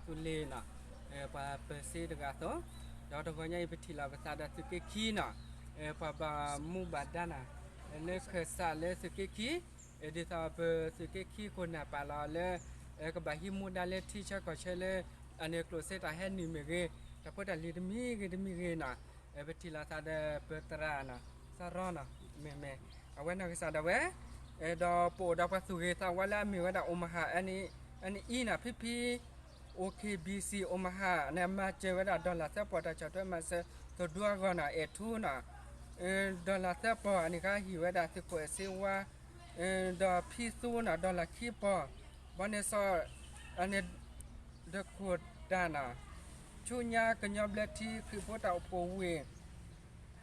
သုးလ့ၤနီၤ, ပှၤပၢၤစ့တဂၤအသိး, ဒီးတဂီၤညါအံၤ ပထံၣ်လီၤပသးဒီးသုးက့ခံနီၤ, ပှၤဘၣ်မူဘၣ်ဒါနီၤ, လၢခၢၣ်စးလၢသုးက့ခံ, ဒ်သိးပသုးက့ခံခိၣ်နၢ်ပာ်လီၤလၢ ကဘၣ်ဟံးမူဒါလၢထံဆၢကီၢ်ဆၢလၢ အန့ၣ်ကျိၣ်စ့တၢ်ဟဲနုာ်မ့ၢ်ဂ့ၤ, တၢ်ဖိတၢ်လံၤတမံၤဂ့ၤတမံၤဂ့ၤနီၤ, ပထံၣ်လီၤသးဒီးပသရၣ်နီၤ, စရီနီၤ, မ့မ့ၢ် အဝဲနီၢ်ကစၢ်ဒၣ်ဝဲ, ဒီးပအိၣ်ဒီးပှၤသူၣ်ဂ့ၤသးဝါလၢအမ့ၢ်ဝဲဒၣ် Omaha အနံအံၤနီၤ, ဖံဖံ OK B C Omaha န့ၣ် မၤစၢၤဝဲဒၣ် dollar သၢပီၢ်တၢ်ဆီၣ်ထွဲမၤစၢၤ သိၣ်ဒူအဂီၢ်နီၤ, အဲၣ်ထူနီၤ, dollar သၢပီၢ်အန့ၣ်ခါဟံၣ်ဝဲဒၣ်သုးခိၣ်အဲၣ်စ့ဝါ, ဒီးဖံသူနီၤ dollar ခံပီၢ်, ဘီန့ၣ်စီၤ အန့ၣ် ဒခိၣ်တၢ်နီၤ, ဆူညါကညီဘျၢထံခရံာ်ဖိတၢ်အိၣ်ဖှိၣ်ဝ့ၢ်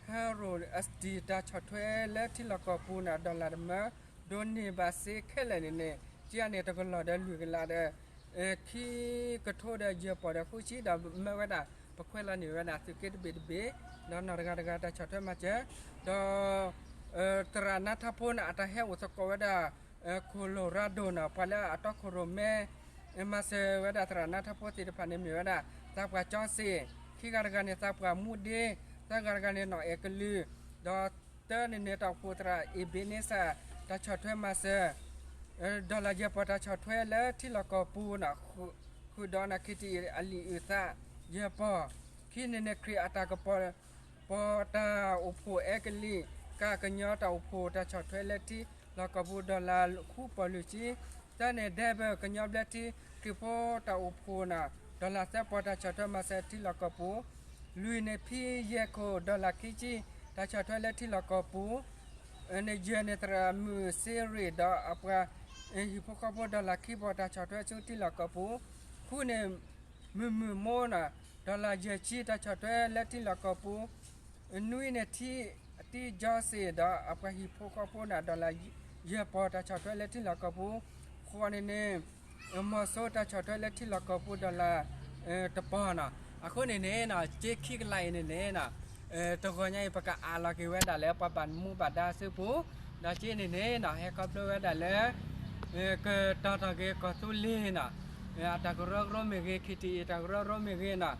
Harold Estate တၢ်ဆီၣ်ထွဲလၢထံလီၢ်ကီၢ်ပူၤန့ၣ် dollar တမၢ, ဒိးန့ၢ်ဘၣ်စ့ခဲလၢာ်န့ၣ်န့ၣ် ကန့ၣ်တကလီၢ်ဒီးလွံၢ်ကလးဒီး ခံကထိဒီးယဲၢ်ပီၢ်ဒီးဃုဆံ ဒီးမၢဝဲဒၣ် ပခွဲးလီၤန့ၢ်ဝဲဒၣ်သုးက့တဘ့ၣ်တဘ့ၣ်, ဒီးနီၢ်တဂၤတဂၤတၢ်ဆီၣ်ထွဲမၤစၢၤ, ဒီး သရၣ်နါထီဖိန့ၣ် အတၢ်ဟဲအိၣ်သကိးဝဲဒၣ် Colorado နီၤ, ပှၤလၢအတီခိၣ်ရိၣ်မဲ မၤစၢၤဝဲဒၣ်သရၣ်နါထီဖိသ့ၣ်တဖၣ်န့ၣ်မ့ၢ်ဝဲဒၣ် သးပှၢ်ကၠီစ့ၣ်, ခံဂၤတဂၤန့ၣ် သးပှၢ်မူဒ့, သၢဂၤတဂၤန့ၣ် နီၢ်အဲၣ်ကလုာ်, ဒီးတၢန့ၣ်န့ၣ် တၢ်အိၣ်ဖှိၣ်သရၣ်အ့ၣ်ဘ့းန့စၢ် တၢ်ဆီၣ်ထွဲမၤစၢၤ dollar ယဲၢ်ပီၢ်တၢ်ဆီၣ်ထွဲလၢထံလီၢ်ကီၢ်ပူၤနီၤ, ဃုာ်ဒီးနီၢ်ခံတံၣ်အလံာ်အုၣ်သး ယဲၢ်ပီၢ်, ခံန့ၣ်န့ၣ် ခရံာ်အတၢ်ကပီၤ ပီၤတၢ်အိၣ်ဖှိၣ်အဲကလံး ကကညီတၢ်အိၣ်ဖှိၣ်တၢ်ဆီၣ်ထွဲလၢထံလီၢ်ကီၢ်ပူၤ dollar ဃုပီၢ်လွံၢ်ဆံ, သၢန့ၣ် Denver ကညီဘျၢထံခရံာ်ဖိတၢ်အိၣ်ဖှိၣ်နီၤ, dollar သၢပီၢ်တၢ်ဆီၣ်ထွဲမၤစၢၤထံလီၢ်ကီၢ်ပူၤ, လွံၢ်န့ၣ် ဖံယဲၢ်ခိၣ် dollar ခံဆံ တၢ်ဆီၣ်ထွဲလၢထံလီၢ်ကီၢ်ပူၤ, န့ၣ်ယဲၢ်န့ၣ် သရၣ်မုၣ်စ့ရ့ၣ်ဒီးအပှၤဟံၣ်ဖိဃီဖိ dollar ခံပီၢ်တၢ်ဆီၣ်ထွဲဆူထံလီၢ်ကီၢ်ပူၤ, ဃုန့ၣ် မုၢ်မုၢ်မိၢ်နီၤ, dollar ယဲၢ်ဆံတၢ်ဆီၣ်ထွဲလၢထံလီၢ်ကီၢ်ပူၤ, နွံန့ၣ် ထံတံကၠီစ့ၣ်ဒီးအပှၤဟံၣ်ဖိဃီဖိနီၤ, dollar ယဲၢ်ပီၢ်တၢ်ဆီၣ်ထွဲလၢထံလီၢ်ကီၢ်ပူၤ, ဃိးန့ၣ်န့ၣ် မီၤစိတၢ်ဆီၣ်ထွဲလၢထံလီၢ်ကီၢ်ပူၤ dollar တပီၢ်နီၤ. အဃိန့ၣ်န့ၣ်နီၤ က့ခံကလးအံၤန့ၣ်န့ၣ်နီၤ, တဂီၤညါအံၤ ပကအးလီၤက့ၤဝဲဒၣ်လၢပှၤဘၣ်မူဘၣ်ဒါအစုပူၤ, ဒီးက့န့ၣ်န့ၣ်နီၤ ဟဲခီဖျိဝဲဒၣ်လၢ ကတီၤထီၣ်က့ၤကီၢ်သူလ့ၤနီၤ, အတၢ်ကရၢကရိမ့ၢ်ဂ့ၤ ခံထံၣ်အံၤ တၢ်ကရၢကရိမ့ၢ်ဂ့ၤနီၤ,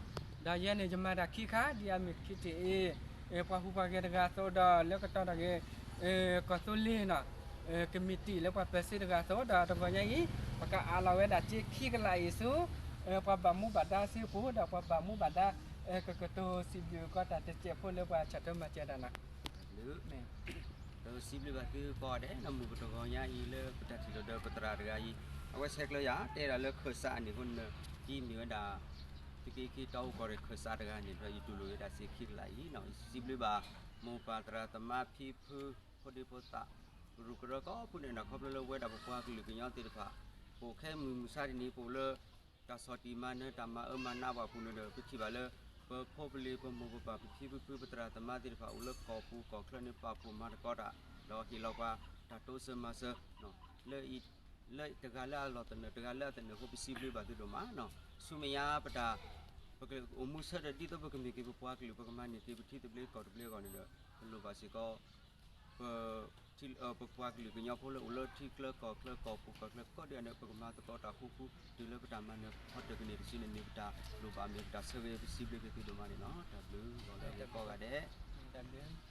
ဒီးယဲန့ၣ် ယမၤတၢ်ခံခါ ဒ်အမ့ၢ်ခံထံၣ်အံၤ ပှၤဟူးပှၤဂဲၤတဂၤအသိးဒီး လၢကတီၤထီၣ်က့ၤ ကီၢ်သူလ့ၤနီၤ, ကမံးတံာ်လၢပှၤပၢၤစ့တဂၤအသိး ဒီးတဂီၤညါအံၤ ပကအးလီၤဝဲဒၣ်က့ခံကလးအံၤဆူ ပှၤဘၣ်မူဘၣ်ဒါအစုပူၤ ဒီးပှၤဘၣ်မူဘၣ်ဒါ ကကတိၤစံးဘျုးကီးတၢ်တစဲးဖိလၢပှၤဆီၣ်ထွဲမၤစၢၤတၢ်နီၤ. တၢ်ဘျုး ဒီးစံးဘျုးဘၣ်သုကိးဂၤဒဲးနီၤ, မုၢ်ကတဂီၤညါအံၤလၢပတၢ်ထံၣ်လိာ်ဒီးပသရၣ်တဂၤအံၤ အဝဲဆဲးကျၢယၤ တဲဒၣ်လၢခၢၣ်စးအန့ၣ်အဃိန့ၣ် ကမ့ၢ်ဝဲဒၣ် သုးက့ခံတီအူကီၢ်ရ့ၣ်ခၢၣ်စးတဂၤန့ၣ် ဒီးယတူၢ်လိာ်ဝဲဒၣ်စ့ခံကလးအံၤနီၤ, ယစံးဘျုးဘၣ် မိၢ်ပၢ်သရၣ်သမါဖံဖု ဖိဒံဖိသၣ် ကရူၢ်ကရၢကိးပူၤန့ၣ်နီၤ, ခီဖျိလၢဝဲဒၣ်ပပှၤကလုာ်ကညီသ့ၣ်တဖၣ် ပအိၣ်ခဲမုၢ်မဆါတနံၤ ပအိၣ်လၢ တၢ်ဆီၣ်တံၢ်မၤနၢၤ တၢ်မၤအၢမၤနးဘၣ်အပူၤန့ၣ်ဒီး ပထံၣ်ဘၣ်လၢ ပဖိပလံၤ ပမိၢ်ပပၢ် ပဖံပဖု ပသရၣ်သမါသ့ၣ်တဖၣ် အိၣ်လၢကီၢ်ပူၤကီၢ်ချၢန့ၣ် ပာ်ဖှိၣ်မၤသကိးတၢ် ဒီးဟ့ၣ်လီၤပှၤတၢ်တိစၢၤမၤစၢၤ လၢ လၢတဂၤလၢအလီၢ်သနၢၣ် တဂၤလၢအသနၢၣ်အဃိ ပစံးဘျုးဘၣ်သုဒိၣ်မးနီၤ, ဆူမဲာ်ညါပတၢ် ပကအိၣ်မူဆၢထၢၣ်ဒ်သိးပကမ့ၢ်က့ၤပပှၤကလုာ် ပကမၤန့ၢ်က့ၤပထံသဘျ့ကီၢ်သဘျ့အဂီၢ်န့ၣ်ဒီး ပလိၣ်ဘၣ်စ့ၢ်ကီး ပ ပပှၤကလုာ်ကညီဖိလၢအိၣ်လၢထံချၢကီၢ်ချၢ ကီၢ်ပူၤကီၢ်ချၢကိးဒံးအန့ၣ် ပကမၤသကိးတၢ်ဃူဃူ တုၤလၢပတၢ်မၤနၢၤ ဟီၣ်တၢၢ်ကန့ၢ်တစုန့ၣ်န့ၣ် ပတၢ်လိၣ်ဘၣ်မ့ၢ်ပတၢ်ဆၢဂ့ၤ ပစံးဘျုးက့ၤသုဒိၣ်မးန့ၣ်နီၤ, တၢ်ဘျုးဂီၤလၢကိးဂၤဒဲး တၢ်ဘျုး